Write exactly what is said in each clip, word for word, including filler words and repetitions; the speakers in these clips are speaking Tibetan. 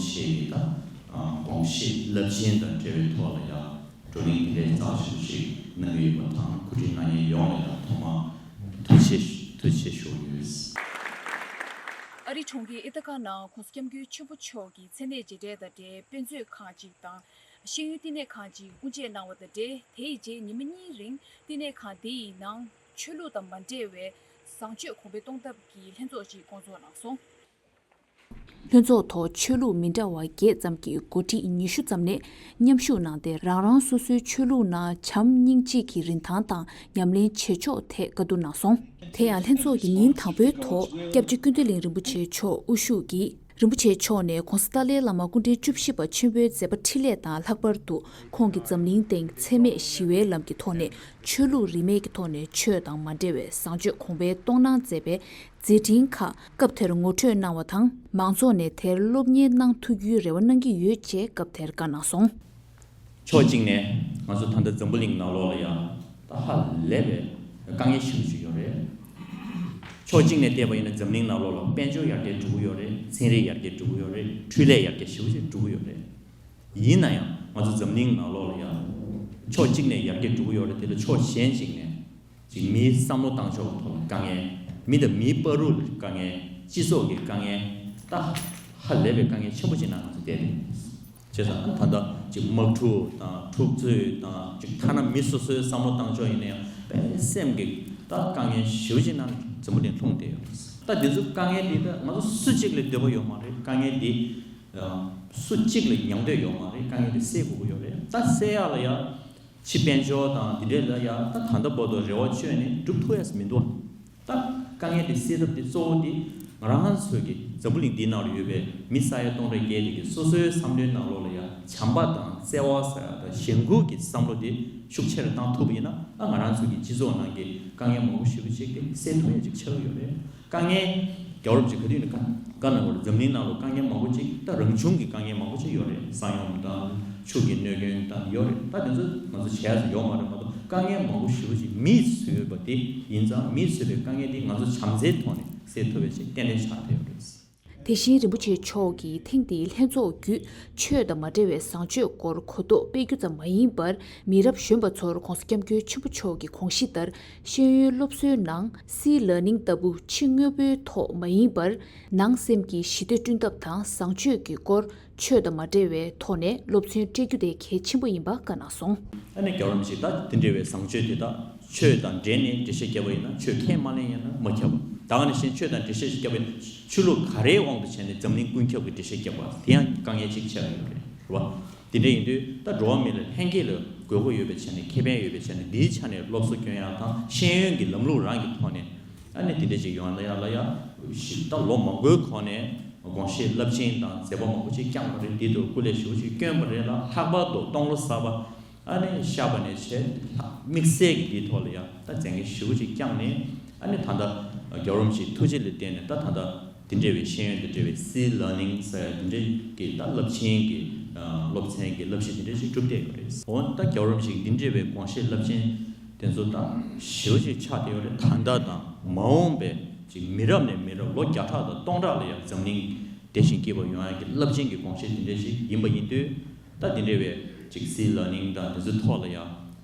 ཆེ་གི་ད་དགོངས་བཞེད་རླབས་ཆེན་དང་འབྲེལ་བའི་ཐོག་ལ་ཡང་བགྲོ་གླེང་དེ་འདྲའི་རྩ་ཆེན་པོ་ཞིག་གནང་གི་ཡོད་པ་དང་གོ་སྒྲིག་གནང་མཁན་ཡོངས་ལ་ཡང་ཐོག་མར་ཐུགས་རྗེ་ཐུགས་རྗེ་ཆེ་ཞུ་ཡོད། ཨ་རིའི་གྲོང་ཁྱེར་ཨི་ཐ་ཀ་ནང་༸གོང་ས་༸སྐྱབས་མགོན་ཆེན་པོ་མཆོག་གི་མཚན་གནས་མཇལ་འཕྲད་དང་འབྲེལ་དཔེ་མཛོད་ཁང་གཅིག་དང་། ཤེས་ཡོན་བསྟི་གནས་ཁང་གཅིག་དབུ་འབྱེད་གནང་བ་དང་འབྲེལ། དེ་ཡི་རྗེས་ཉི་མ་གཉིས་རིང་བསྟི་གནས་ཁང་དེ་ཡི་ནང་ཆོས་ལུགས་དང་མ་འབྲེལ་བའི་བཟང་སྤྱོད་གོང་འཕེལ་གཏོང་ཐབས་ཀྱི་ལྷན་ཚོགས་ཤིག་བསྐོང་ཚོགས་གནང་སོང་། ལྷན་ཚོགས་ཐོག་ཆོས་ལུགས་མི་འདྲ་བ་བརྒྱད་ཙམ་གྱི་འགོ་ཁྲིད་ཉི་ཤུ་ཙམ་ནས་མཉམ་ཞུགས་གནང་སྟེ། རང་རང་སོ་སོའི་ཆོས་ལུགས་ནང་བྱམས་སྙིང་རྗེ་གི་རིན་ཐང་དང་ཉམས་ལེན་བྱེད་ཕྱོགས་ཐད་བཀའ་བསྡུར་གནང་སོང་། དེ་ཡང་ལྷན་ཚོགས་ཀྱི་ཉིན་དང་པོའི་ཐོག་སྐྱབས་རྗེ་ཀུན་བདེ་གླིང་རིན་པོ་ཆེ་མཆོག་དབུ་བཞུགས་ཀྱིས། རིན་པོ་ཆེ་མཆོག་ནས་༸གོང་ས་ཏཱ་ལའི་བླ་མ་སྐུ་ཕྲེང་བཅུ་བཞི་པ་ཆེན་པོའི་མཛད་པ་འཕྲིན་ལས་དང་། ལྷག་པར་དུ་ཁོང་གིས་འཛམ་གླིང་སྟེང་འཚེ་མེད་ཞི་བའི་ལམ་གྱི་ཐོག་ནས་ཆོས་ལུགས་རིས་མེད་ཀྱི་ཐོག་ནས་ཆོས་དང་མ་འབྲེལ་བའི་བཟང་སྤྱོད་གོང་འཕེལ་གཏོང་གནང་མཛད་པའི་མཛད་འཕྲིན་ཁག་སྐབས་དེར་ངོ་སྤྲོད་གནང་བ་དང་། མང་ཚོགས་ནས་དེར་སློབ་གཉེར་གནང་ཐུབ་རྒྱུའི་རེ་བ་གནང་གི་ཡོད་ཅེས་སྐབས་དེར་བཀའ་གནང་སོང་། ཕྱོགས་གཅིག་ནས་ང་ཚོ་ད་ལྟ་འཛམ་བུ་གླིང་ནང་ལོགས་ལ་ཡང་ད་ཧ་ལས་པའི་དཀའ་ངལ་ཞེ་པོ་ཅིག་ཡོད་རེད། ཕྱོགས་གཅིག་ནས་བལྟས་པ་ཡིན་ན་འཛམ་གླིང་ནང་ལོགས་ལ་དཔལ་འབྱོར་ཡར་རྒྱས་འགྲོ་གི་ཡོད་རེད། ཚན་རིག་ཡར་རྒྱས་འགྲོ་གི་ཡོད་རེད། འཕྲུལ་ལས་ཡར་རྒྱས་ཞེ་པོ་ཅིག་འགྲོ་གི་ཡོད་རེད། ཡིན་ན་ཡང་ང་ཚོ་འཛམ་གླིང་ནང་ལོགས་ལ་ཡང་ཕྱོགས་གཅིག་ནས་ཡར་རྒྱས་འགྲོ་གི་ཡོད་རེད། དེ་ལ་ཕྱོགས་གཞན་གཅིག་ནས་ཅིག་མིའི་བསམ་བློ་བཏང་ཕྱོགས་ཐོག་ལ་དཀའ་ངལ། མི་དང་མིའི་བར་དུ་དཀའ་ངལ། སྤྱི་ཚོགས་ཀྱི་དཀའ་ངལ། ད་ཧ་ལས་པའི་དཀའ་ངལ་ཆེན་པོ་ཅིག་ནང་ང་ཚོ་བསྡད་དེ། བྱས་ཙང་ད་ལྟ་ཅིག་དམག་འཁྲུག་དང་འཁྲུག་རྩོད་དང་ཅིག་ཐ་ན་མི་སོ་སོའི་བསམ་བློ་བཏང་ཕྱོགས་ཡིན་ན་ཡང་དཔེ་སེམས་ཀྱི་ད་དཀའ་ངལ་ཞེ་པོ་ཅིག་ནང་འཛམ་བུ་གླིང་ལྷུང་བསྡད་ཡོད། ད་འདི་ཚོ་དཀའ་ངལ་འདི་ད་ང་ཚོ་སུ་གཅིག་ལ་འདོད་པ་ཡོད་མ་རེད། དཀའ་ངལ་འདི་སུ་གཅིག་ལ་མྱང་འདོད་ཡོད་མ་རེད། དཀའ་ངལ་འདི་སེལ་དགོས་ཀྱི་ཡོད་རེད། ད་སེལ་ཡག་ལ་ཡང་ཕྱི་དཔལ་འབྱོར་དང་འདི་འདྲས་ལ་ཡང་ད་ད་ལྟ་བར་དུ་རེ་བ་བཅོལ་ནས་སྒྲུབ་ཐུབ་ཡག་མི་འདུག་ད་དཀའ་ངལ་འདི་སེལ་ཐབས་འདི་གཙོ་བོ་འདི་ང་རང་ཚོ་གི་འཛམ་བུ་གླིང་འདིའི་ནང་ལ་ཡོད་པའི་མི་ས་ཡ་སྟོང་ཕྲག་བརྒལ་དེ་གི་སོ་སོའི་བསམ་བློའི་ནང་ལོགས་ལ་ཡང་བྱམས་པ་དང་བརྩེ་བ་ཟེར་ཡག་དང་གཞན་ཁུལ་གྱི་བསམ་བློ་འདི་ཤུགས་ཆེ་རུ་བཏང་ཐུབ་པ་ཡིན་ན། ཨ་ང་རང་ཚོ་གི་སྤྱི་ཚོགས་ནང་གི་དཀའ་ངལ་མང་པོ་ཞེ་པོ་ཅིག་དེ་སེལ་ཐུབ་ཡག་ཅིག་ཆགས་ཀྱི་ཡོད་རེད། དཀའ་ངལ་རྒྱལ་བ་རིན་པོ་ཆེ་ག་དུས་ནས་བཀའ་བཀའ་གནང་བར་འཛམ་གླིང་ནང་ལ་དཀའ་ངལ་མང་པོ་ཅིག་ད་རང་བྱུང་གི་དཀའ་ངལ་མང་པོ་ཅིག་ཡོད་རེད། ས་ཡོམ་དང་ཆུ་གི་གནོད་སྐྱོན་དང་ཡོད་རེད། ད་དེ་ཚོ་ང་ཚོ་བྱས་ས་ཡོད་མ་རེད་མ་གཏོགས། དཀའ་ངལ་མང་པོ་ཞེ་པོ་ཅིག་མིས་བཟོས་པ་དེ་ཡིན་ཙང་། མིས་བཟོས་པའི་དཀའ་ངལ་དེ་ང་ཚོ་བྱམས་བརྩེའི་ཐོག་ནས་སེལ་ཐུབ་པའི་ཆེད་ཏན་ཏན་ཆགས་བསྡད་ཡོད་རེད། དེ་བཞིན་རིན་པོ་ཆེ་མཆོག་གིས་ཐེངས་འདིའི་ལྷན་ཚོགས་བརྒྱུད་ཆོས་དང་མ་འབྲེལ་བའི་བཟང་སྤྱོད་སྐོར་གོ་རྟོགས་སྤེལ་རྒྱུ་ཙམ་མ་ཡིན་པར། མི་རབས་གཞོན་པ་ཚོར་༸གོང་ས་༸སྐྱབས་མགོན་ཆེན་པོ་མཆོག་གི་དགོངས་གཞི་ལྟར་ཤེས་ཡོན་སློབ་གསོའི་ནང་སིལ་ལར་ནིང་ལྟ་བུ་ཕྱི་དངོས་པོའི་ཐོག་མ་ཡིན་པར། ནང་སེམས་ཀྱི་ཞི་བདེ་བསྐྲུན་ཐབས་དང་། བཟང་སྤྱོད་ཀྱི་སྐོར་ཆོས་དང་མ་འབྲེལ་བའི་ཐོག་ནས་སློབ་ཚན་སྤྲད་རྒྱུ་དེ་གལ་ཆེན་པོ་ཡིན་པ་བཀའ་གནང་སོང་། ཨ་ནི་རྒྱལ་བ་རིན་པོ་ཆེ་ད་དེ་འདྲ་བའི་བཟང་སྤྱོད་དེ་དག་ཆོས་དང་འབྲེལ་ནས་འགྲེལ་བཤད་བརྒྱབ་པ་ཡིན་ན་ཆོས་ཁས་མ་ལེན་ཡིན་ན་མ་ཁྱབ་པ། ད་ག་ནང་བཞིན་ཆོས་དང་འགྲེལ་བཤད་བརྒྱབ་པ་ཡིན་ན་ཆོས་ལུགས་ག་རེའི་དབང་དུ་བྱས་ནས་འཛམ་གླིང་ཀུན་ཁྱབ་ཀྱི་འགྲེལ་བཤད་བརྒྱབ་པ་དེ་ཡང་དཀའ་ངལ་ཅིག་ཆགས་ཡོད་རེད། རེད་བ། དེ་འདྲ་ཡིན་དུས་ད་འགྲོ་བ་མི་ལ་ལྷན་སྐྱེས་ལ་དགོས་མཁོ་ཡོད་པའི་ཆ་ནས། ཁེ་ཕན་ཡོད་པའི་ཆ་ནས། འདིའི་ཆ་ནས་སློབ་གསོ་སྐྱོན་ཡག་དང་། ཤེས་ཡོན་གྱི་ལམ་ལུགས་རང་གི་ཐོག་ནས་ཨ་ནི་དེ་འདྲ་ཅིག་ཡོང་ཡག་ལ་ཡ་ཞིག་ད་ལོ་མང་པོའི་གོང་ནས་དགོངས་བཞེད་རླབས་ཆེན་དང་མཛད་པ་མང་པོ་ཅིག་བསྐྱངས་པ་རེད། འདི་ཚོར་སྐུ་ལས་ཞེ་པོ་ཅིག་བསྐྱོན་པ་རེད་ལ། ལྷག་པར་དུ་སྟོང་ལོ་གསར་པ་ཨ་ནི་ཤར་བ་ནས་བྱས་དམིགས་བསལ་གྱི་འདིའི་ཐོག་ལ་ཡ་ད་མཛད་འགན་ཞེ་པོ་ཅིག་བསྐྱངས་ནས། ཨ་ནི་ད་ལྟ་རྒྱལ་བ་རིན་པོ་ཆེའི་ཐུགས་རྗེ་ལ་བརྟེན་ནས་ད་ད་ལྟ་དེ་འདྲ་བའི་ཤེས་ཡོན་དང་འབྲེལ་བའི་སིལ་ལར་ནིང་ཟེར་དེ་འདྲའི་གི་ད་རླབས་ཆེན་གྱི་སློབ་ཚན་གྱི་བསླབ་གཞི་དེ་འདྲ་ཞིག་གྲུབ་བསྡད་ཡོད་རེད། འོ་ད་རྒྱལ་བ་རིན་པོ་ཆེ་འདི་འདྲ་བའི་དགོངས་བཞེད་རླབས་ཆེན་དེ་ཚོ་ད་ཞེ་པོ་ཅིག་ཆགས་བསྡད་ཡོད་རེད། ད་ལྟ་དང་མ་འོངས་པའི་ཅིག་མི་རབས་ནས་མི་རབས་ལོ་བརྒྱ་ཕྲག་དང་སྟོང་ཕྲག་ལ་ཡང་འཛམ་གླིང་བདེ་ཞིང་སྐྱིད་པ་ཡོང་ཡག་གི་རླབས་ཆེན་གྱི་དགོངས་བཞེད་དེ་འདྲ་ཞིག་ཡིན་པ་ཡིན་དུས། ད་འདི་འདྲ་བའི་ཅིག་སིལ་ལར་ནིང་དང་དེ་ཚོའི་ཐོག་ལ་ཡང་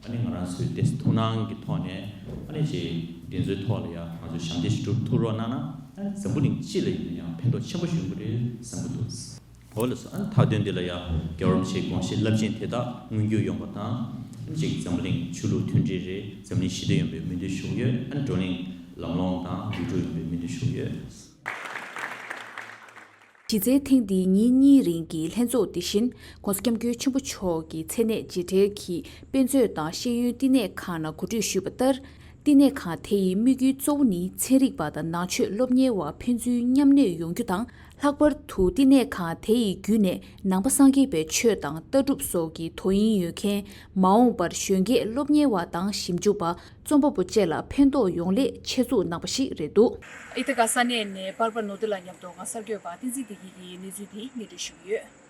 ཨ་ནི་ང་རང་ཚོའི་དེ་ཐུགས་སྣང་གི་ཐོག་ནས་ཨ་ནི་ཅིག་དེ་ཚོའི་ཐོག་ལ་ཡང་ང་ཚོས་ཞབས་འདེགས་ཞིག་སྒྲུབ་ཐུབ་རོགས་གནང་ན། ཨ་ནི་འཛམ་བུ་གླིང་སྤྱི་ལ་ཡིན་ན་ཡང་ཕན་ཐོགས་ཆེན་པོ་ཞིག་ཡོང་གི་རེད་བསམ་གྱི་འདུག། འོ་ལགས་སོ། ཨ་ནི་མཐའ་དོན་འདི་ལ་ཡང་རྒྱལ་བ་རིན་པོ་ཆེའི་དགོངས་བཞེད་རླབས་ཆེན་དེ་དག་མངོན་འགྱུར་ཡོང་བ་དང་། ཨ་ནི་ཅིག་འཛམ་བུ་གླིང་ཆོས་ལུགས་མཐུན་སྒྲིལ་རེད། འཛམ་གླིང་ཞི་བདེ་ཡོང་བའི་སྨོན་འདུན་ཞུ་གི་ཡོད། ཨ་ནི་བགྲོ་གླེང་ལམ་ལྷོང་དང་འགྱུར་འགྲོས་ཡོང་བའི་སྨོན་འདུན་ཞུ་གི་ཡོད། གཞི་རྩའི་ཐེངས་འདིའི་ཉིན་གཉིས་རིང་གི་ལྷན་ཚོགས་འདི་བཞིན་༸གོང་ས་༸སྐྱབས་མགོན་ཆེན་པོ་མཆོག་གི་མཚན་གནས་མཇལ་འཕྲད་ཀྱི་དཔེ་མཛོད་དང་ཤེས་ཡོན་བསྟི་གནས་ཁང་ནང་གོ་སྒྲིག་ཞུས་པ་ལྟར། བསྟི་གནས་ཁང་དེ་ཡི་དམིགས་ཡུལ་གཙོ་བོ་ནི་ཚན་རིག་པ་དང་ནང་ཆོས་སློབ་གཉེར་བ་ཕན་ཚུན་མཉམ་གནས་ཡོང་རྒྱུ་དང་། ལྷག་པར་དུ་བསྟི་གནས་ཁང་དེ་ཡི་བརྒྱུད་ནས་ནང་པ་སངས་རྒྱས་པའི་ཆོས་དང་ལྟ་གྲུབ་སོགས་ཀྱི་དོ་དབྱིངས་ཡོད་མཁན་མ་འོངས་པར་གཞོན་སྐྱེས་སློབ་གཉེར་བ་དང་ཞིབ་འཇུག་པ། རྩོམ་པ་པོ་བཅས་ལ་ཕན་ཐོགས་ཡོང་སླད་ཆེད་འཛུགས་གནང་པ་ཞིག་རེད་འདུག། ཨི་ཐི་ཀ་ས་གནས་ནས་པར་པ་ནོར་བདེ་ལགས་མཉམ་དུ་ང་གསར་འགོད་པ་བསྟན་འཛིན་བདེ་སྐྱིད་ཀྱིས་གནས་ཚུལ་དེ་སྙན་སྒྲོན་ཞུ་གི་ཡོད།